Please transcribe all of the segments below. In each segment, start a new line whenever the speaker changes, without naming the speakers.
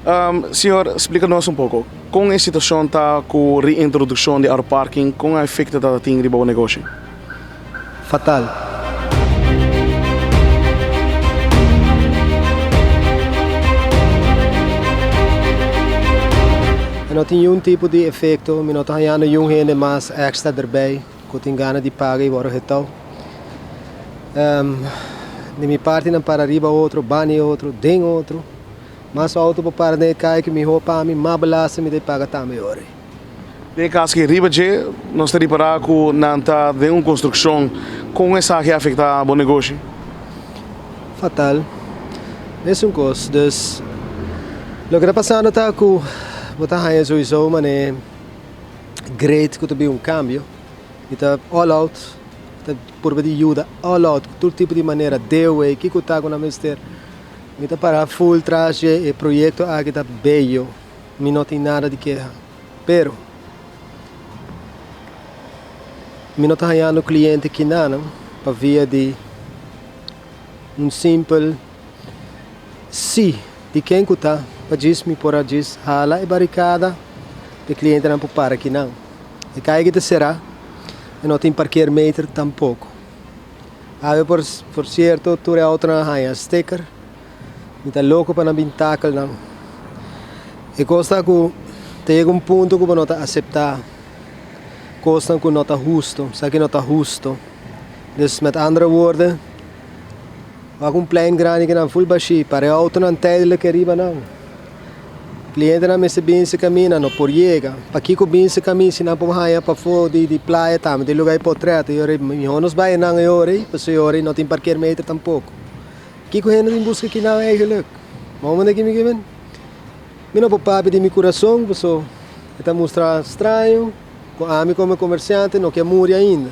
Señor, splica nos un poco, con e situacion ta cu reintroduccion di Aruparking, con a efecto ta tin riba bo negoshi?
Fatal. E no tin niun tipo di efecto, mi no ta hañando niun hende mas extra derbij cu tin gana di paga y worde getouw. Di mi parti nan para riba otro, bani otro, den otro. Mas auto por para den e kaya ki mihó pa mi, mas belasting mi ta paga tambe ora.
Den e kas aki riba dje, nos ta ripará ku nan ta den un konstrukshon. Kon esaki a afektá bo negoshi?
Fatal. Mesun kos. Dus, loke ta pasando ta ku bo ta haña souiso manera great ku ta bin un kambio. Mi ta all out, ta purba di yuda all out ku tur tipo di manera, dewe, kiko ta ku nan mester. Mi ta para full tras dje e proyecto aki ta bello mi no tin nada di keha pero mi no ta hañando cliente kinanan pa via di un simpel si di ken cu ta pa djis mi por a djis hala e baricada pa e clientenan por para kinan e caya aki ta cera e no tin parkeermeter tampoco. Awe por por cierto tur e autonan a haña sticker. Mi ta loco pa nan bin tackle nan. E cos ta cu ta yega un punto cu bo no ta acepta cosnan cu no ta husto, sa ki no ta husto. Dus met andere woorden, wak un plein grandi ki nan full bashi, para e autonan tijdelijk ariba nan. Clientenan mester bin se camina, no por yega. Pakico bin se camina si nan por haya pafo di di playa tambe tin lugar di potret y ora miho nos bay nan e ora ey pasobra e ora ey no tin parkeermeter tampoco. Kico hende tin busca kinan eigenlijk? Bo manda kimi kimen? Mi no por papia di mi curason pasobra e ta mustra straño cu ami como comerciante no ke muri ainda.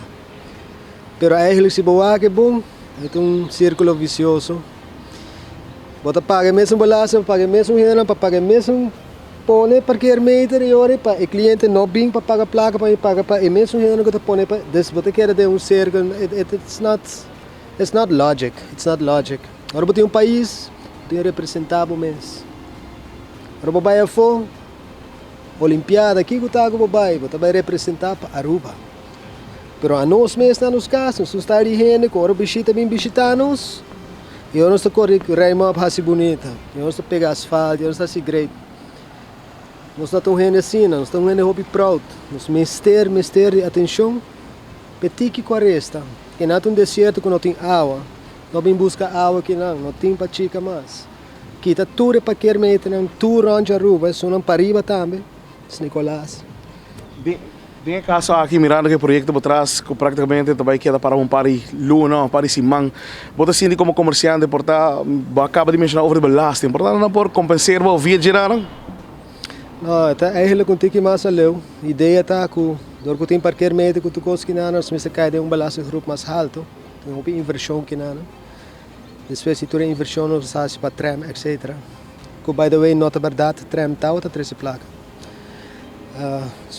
Pero eigenlijk si bo wak e bon e ta un circulo vicioso. Bo ta paga e mesun belasting, pa paga e mesun hendenan, pa paga e mesun pone parkeermeter y ora pa e cliente no bin pa paga placa pa mi paga pa e mesun hendenan cu ta pone pa, dus bo ta keda den un cirkel, it it's not, it's not logic, it's not logic. Ora bo tin un pais, bo tin representa bo mes. Ora bo bay afo, olimpiada, kico ta cu bo bay? Bo ta bay representa pa Aruba. Pero anos mes na nos cas, nos no sta di hende cu ora bishita bin bishita nos, y ora nos ta core ruim op haci bunita, y ora nos ta pega asfalt, y ora nos ta haci great. Nos no ta un hende asina, nos ta un hende hopi proud. Nos mester, mester di atencion p'e tiki cu a resta. Kina ta un desierto cu no tin awa, no bin busca awa kinan, no tin pa chica mas. Kita tur e parkeermeternan, tur rond di Aruba, esunnan pariba tambe, San Nicolas.
Den e kaso aki, mirando ku e proyekto bo tras ku praktikamente ta bai keda para un par di luna, un par di siman, bo ta sinti komo komersiante por ta, bo a kaba di menshoná over di belasting, por ta nan por kompenser bo via djeranan?
No, e ta eigenlijk un tiki mas aleu. Idea ta ku dor ku tin parkeermeter ku tur kos kinan nos mester kai den un belastinggroep mas halto, tin hopi invershon kinan. Despues di tur e invershon nos a hasi pa tram etcetera, ku by the way no ta bèrdat tram tabata trese plaka.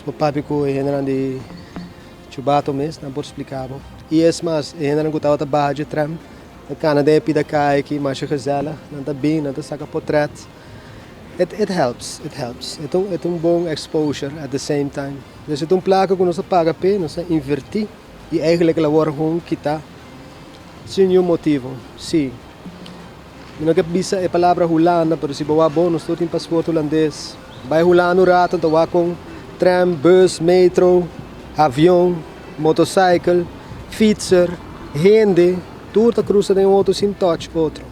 Bo papia ku e hendenan di Chubato mes, nan por splika bo. I es mas, e hendenan ku tabata baha dje tram, ta kana den e pida kai aki masha gezellig, nan ta bin, nan ta saka potret. It it helps, it helps. E ta un e ta un bon exposure at the same time. Dus e ta un plaka ku nos a paga p'e, nos a invertí i eigenlijk el a wòrdu gewoon kitá sin niun motivo. Sí. Mi no ke bisa e palabra Hulanda, pero si bo wak bo, nos tur tin paspoort hulandes. Bai Hulanda un rato, ta wak kon tram, bus, metro, avion, motorcycle, fietser, hende, tur ta cruza den otro sin touch otro.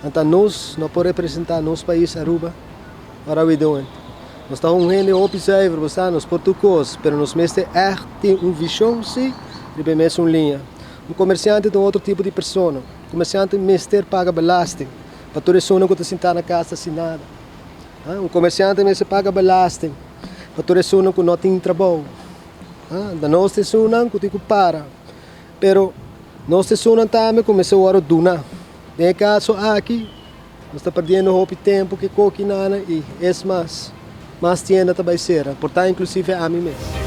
Anta nos no por representa nos pais Aruba? What are we doing? Nos ta un hende hopi zuiver, bo sa, nos por tur cos, pero nos mester echt tin un vision si riba e mesun liña. Un comerciante ta un otro tipo di persona. Komersiante mester paga belasting pa tur esunnan ku ta sintá na kas ta sin nada. Un komersiante mester paga belasting pa tur esunnan ku no tin trabou. Ta nos ta esunnan ku tin ku para, pero nos ta esunnan tambe ku mester wòrdu duna. Den e kaso aki nos ta perdiendo hopi tempu ku e kokinan i es mas, mas tienda ta bai sera, por ta inklusive ami mes.